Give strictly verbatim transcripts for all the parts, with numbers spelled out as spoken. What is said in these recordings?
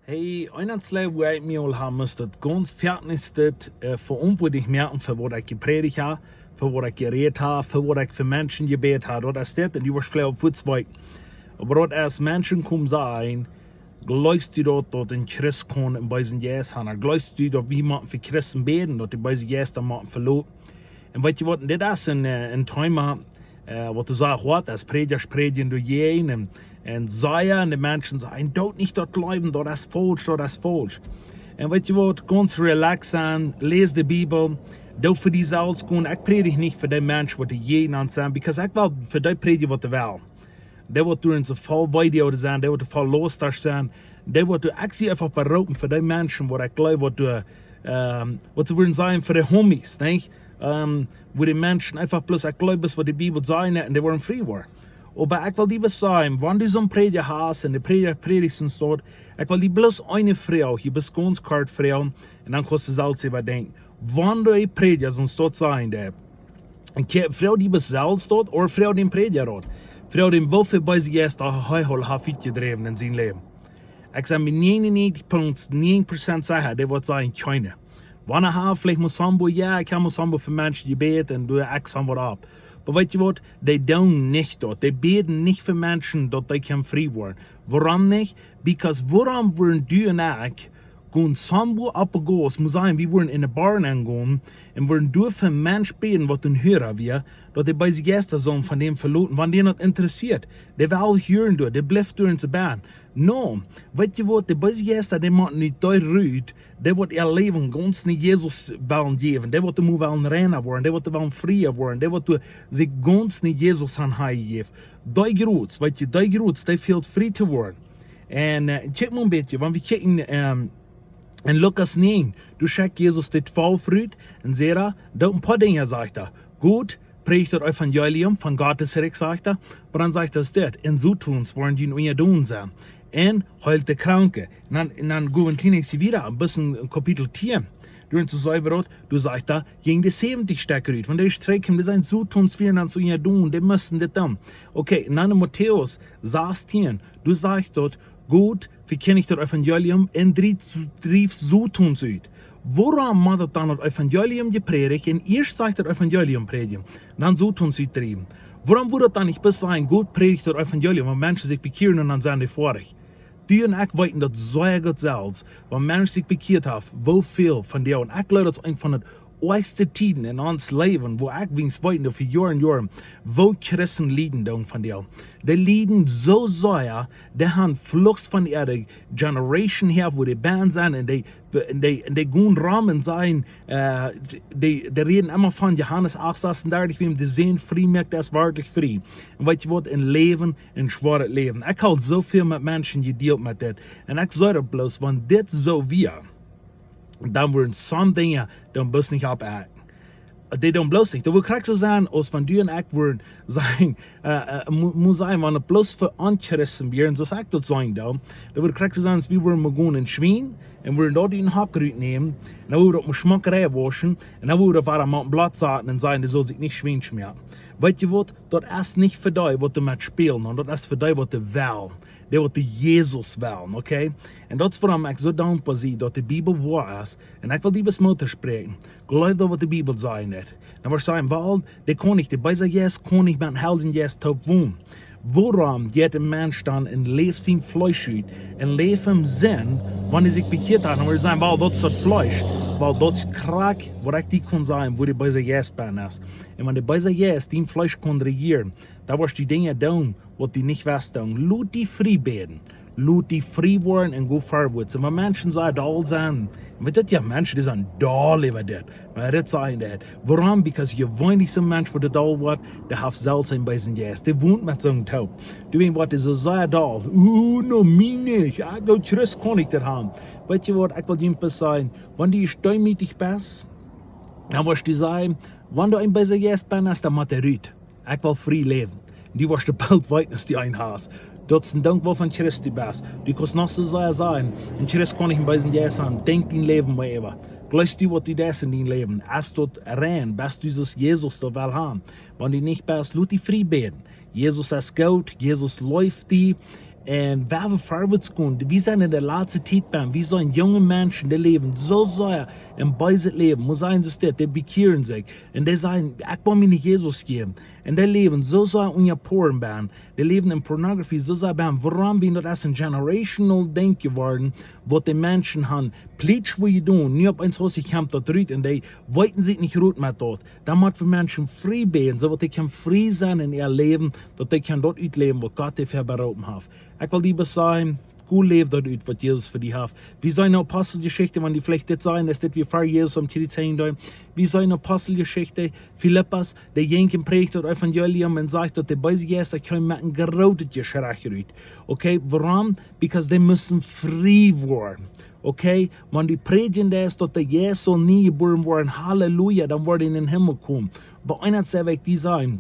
Hey, een Läwen, wua ekj mie aul ha must daut gaunz foaken, äh, veauntwuatlich moaken fa waut ekj jeprädicht ha, fa waut ekj jerät ha, fa waut ekj fa Menschen jebät ha. Daut es dit, un dee woascht veleicht fuaz weeten. Oba daut es, Menschen komen sajen: "Jleefst du daut, daut een Christ kaun een beesen Jeist han? Jleefst du daut wie motten fa Christen bäden, daut de beese Jeista motten veloten?" Un weetst du waut, dit es een, äh, een Thema, äh, waut du sajchst, waut aus Prädja prädjen doa jäajen, un, un sajen, un de Menschen sajen: "Doo nich daut jleewen, daut es faulsch, daut es faulsch." Un weetst du waut, gaunz relaxed sennen, läs de Bibel, doo fa die selfst gonen. Ekj prädj nich fa dee Menschen waut doa jäajen aun sent, because ekj well fa dee prädjen waut dee wellen. Dee waut doa en soo voll Video sent, dee waut doa voll lostich sent, dee waut doa, ekj sie eefach beroopen fa dee Menschen waut ekj jleew waut doa, ähm, waut see wudden sajen, fa de homies, nich? Ähm, wua de Menschen eefach bloos, ekj jleew, waut de Bibel sajcht, un dee woaren frie woaren. Oba ekj well die waut sajen, wan du soon Prädja hast un de Prädja prädicht soont, ekj well die bloos eene Froag, du best gaunz kort Froag, un dan kaust du selfst äwadenkjen. Wan dee Prädja soont sajen, dee, un kje-, froag die selfst daut, ooda froag dän Prädja daut. Froag dän, woo väl beese Jeista hee aul haft utjedräwen en sien Läwen. Ekj sie mie nieneunnientich Punkt nien Prozent secha, dee woat sajen: "Kjeene." Wan hee haft veleicht mol soon, jo, ekj hab mol soon fa Menschen jebät un doo ekj soont opp. Oba weetst du waut? Dee doonen nich daut. Dee bäden nich fa Menschen daut dee kjennen frie woaren. Wuarom nich? Because wuarom wudden du un ekj gonen soon opp de Gauss, mott sennen, wie wudden en de Bar nengonen un wudden doa fa een Mensch bäden waut een Hura wia, daut de beese Jeista sullen von däm veloten, wan dän daut interessieet? Dee well hieren doa, dee blift doa en sien Bad. No, weetst du waut, de beese Jeista, dee motten nich doa rut, dee waut äa Läwen gaunz no Jesus wellen jäwen, dee waut doa mott wellen reina woaren, dee waut doa wellen fria woaren, dee waut doa sikj gaunz no Jesus han hanjäwen. Dee Grupp, weetst du, dee Grupp, dee fält frie to woaren. Un, äh, kjikj mol een bät, wan wie kjikjen, ähm, en Lukas näajen, doa schekjt Jesus de twalf rut un sajcht: "Doot een poa Dinja", sajcht hee. "Goot, prädjt daut Evangelium von Gott sien Rikj", sajcht hee, oba dan sajcht hee dit: "Un Soton woaren junt unjadon sennen. Un heelt de Kranke." Un dan, un dan go wie een kjlien bät wieda, bat en Kapitel tieen. Doa en soo säwen, doa sajcht hee, jinkj de säwentich Stekj rut. Wan dee Stekj kjeemen, dee säden, Soton wieren aun ons unjadon, dee musten dit doonen. Okay, un dan en Matäus sastieen, doa sajcht daut: "Goot, vekjindjt daut Evangelium un drieft, drieft Soton ut." Wuarom mott daut dan daut Evangelium jeprädjt un ieescht sajcht daut Evangelium prädjen, dan Soton utdriewen? Wuarom wudd daut dan nich bloos sennen: "Goot, prädjt daut Evangelium", wan Menschen sikj bekjieren un dan sent dee foadich? Du un ekj weeten daut sea goot selfst, wan Menschen sikj bekjieet haben, woo väl von dee, un ekj jleew daut es eent von de oajchste Tieden en ons Läwen, wua ekj weens weet, fa Joaren, Joaren, woo Christen lieden doonen von dee. Dee lieden soo sea, dee han fluchs von äare Generation häa, wua dee benne sent, un dee, un dee, un dee gonen rom un sajen, äh, dee, dee räden emma von Johanes acht sechsunddreißig, wäm de Sän frie moakt, dee es werkjlich frie. Un weetst du waut, een Läwen, een schwoaret Läwen. Ekj hab soo väl met Menschen jedealt met dit. Un ekj saj daut bloos, wan dit soo wia, dan wudden soone Dinja dan bloos nich oppakjen. Dee dan bloos nich. Daut wudd krakjt soo sennen, aus wan du un ekj wudden sajen, äh, äh, mu-, mott sennen, wan et bloos fa Onchristen wia, un soo saj ekj daut soo, dan, daut wudd krakjt soo sennen, aus wie wudden mau gonen en Schwien, un wudden doa dän Hock rutnämen, un dan wudden wie daut mau schmock reinwauschen, un dan wudden wie daut wada mau opp een Blaut saten un sajen, dee saul sikj nich schwiensch moaken. Weetst du waut? Daut es nich fa dee, waut doamet spälen, un daut es fa dee, waut dee wellen. Dee waut dee Jesus wellen, okay? Un daut es wuarom ekj soo dankboa sie, daut de Bibel woa es. Un ekj well die waut Moot toospräakjen. Jleew daut, waut de Bibel sajcht, nich? Dan woascht du sajen, well, dee kaun nich, de beese Jeist kaun nich met dän Heiljen Jeist toop wonen. Wuarom jeit een Mensch dan un läft sien Fleesch ut un läft em Sind, wan hee sikj bekjieet haft? Dan woascht du sajen, well, daut es daut Fleesch. Well, daut es krakjt, waut ekj die kaun sajen, wua de beese Jeist benne es. Un wan de beese Jeist dien Fleesch kaun rejieren, dan woascht du Dinja doonen, waut du nich west doonen. Lot die frie bäden. Lot die frie woaren un go verwoats. Un wan Menschen sajen, doll sennen, un weetst du, jo, Menschen, dee sent doll äwa dit. Wan dit sajen, daut. Wuarom? Because jeweenlich soon Mensch, waut doll woat, dee haft selfst een beesen Jeist. Dee wont met soon toop. Doawäajen woat dee soo sea doll. Uh, no, mie nich. Ah, daut Christ kaun ekj daut han. Weetst du waut, ekj well die eent sajen. Wan du deemootich best, dan woascht du sajen, wan du een beesa Jeist best, dan mott dee rut. Ekj well frie läwen. Du woascht boolt weeten, aus du eenen hast. Daut es een Dinkj, waut von Christus best. Du kaust noch soo sea sajen, een Christ kaun nich een beesen Jeist han. Denkj dien Läwen mau äwa. Jleefst du, waut du deist en dien Läwen? Es daut rein? Best du soo aus Jesus daut well han? Wan du nich best, lot die frie bäden. Jesus es goot, Jesus leeft die. Un wie haben verwoats kunnen. Wie sent en de latste Tiet bie. Wie sent junge Menschen, dee läwen soo sea een beeset Läwen. Mott sennen, soo steit, dee bekjieren sikj. Un dee sajen, ekj well mie no Jesus jäwen. Un dee läwen soo sea unja Porn bie. Dee läwen en Pornografie, soo sea bie. Wuarom? Wiels daut es een generational Dinkj jeworden, waut de Menschen haben. Plietsch, waut jie doonen. Nu opp eemol, soo kjemt daut rut. Un dee weeten sikj nich rut met daut. Dan motten wie Menschen frie bäden, soo daut dee kjennen frie sennen en äa Läwen, daut dee kjennen daut utläwen, waut Gott an beroopen haft. Ekj well die bloos sajen, go läw daut ut, waut Jesus fa die haft. Wie seenen Aposteljeschicht, wan dee veleicht dit sajen, es dit wia ver Jesus aum Kjriez henjen deed. Wie seenen Aposteljeschicht, Filippus, dee jinkj un prädjt daut Evangelium un sajcht, daut de beese Jeista kjeemen met een grootet Jeschrei rut. Okay, wuarom? Because dee musten frie woaren. Okay, wan dee prädjen, daut es, daut de Jeist saul nie jebuaren woaren, Halleluja, dan woat hee en dän Himmel komen. Oba eent es, waut ekj die saj,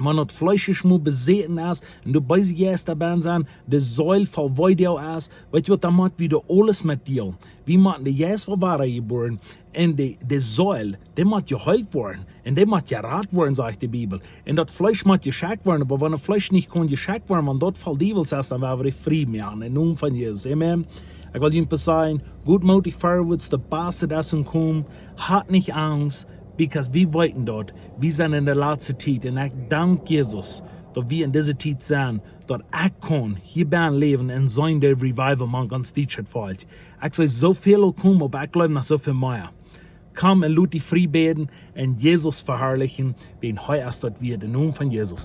wan daut Fleesch mol besäten es un de beese Jeista bie sent, de Seel voll Weedoag es, weetst waut, dan mott wie doa aules met dealen. Wie motten, de Jeist woat wada jebuaren un de, de Seel, dee mott jeheelt woaren un dee mott jerat woaren, sajcht de Bibel. Un daut Fleesch mott jeschekjt woaren, oba wan daut Fleesch nich kaun jeschekjt woaren, wan daut voll Diewels es, dan woa wie frie moaken. En Nomen von Jesus. Amen. Ekj well junt bloos sajen, goot mootich verwoats, daut baste es aum komen. Hat nich Angst, because wie weeten daut. Wie sent en de latste Tiet. Un ekj dank Jesus, daut wie en dise Tiet sent, daut ekj kaun hia bie läwen un seenen de Revival mank ons dietschet Volkj. Ekj see soo väl aul komen, oba ekj jleew noch soo väl mea. Komm un lot die frie bäden un Jesus veharlichen, wiels hee es daut wieet, en Nomen von Jesus.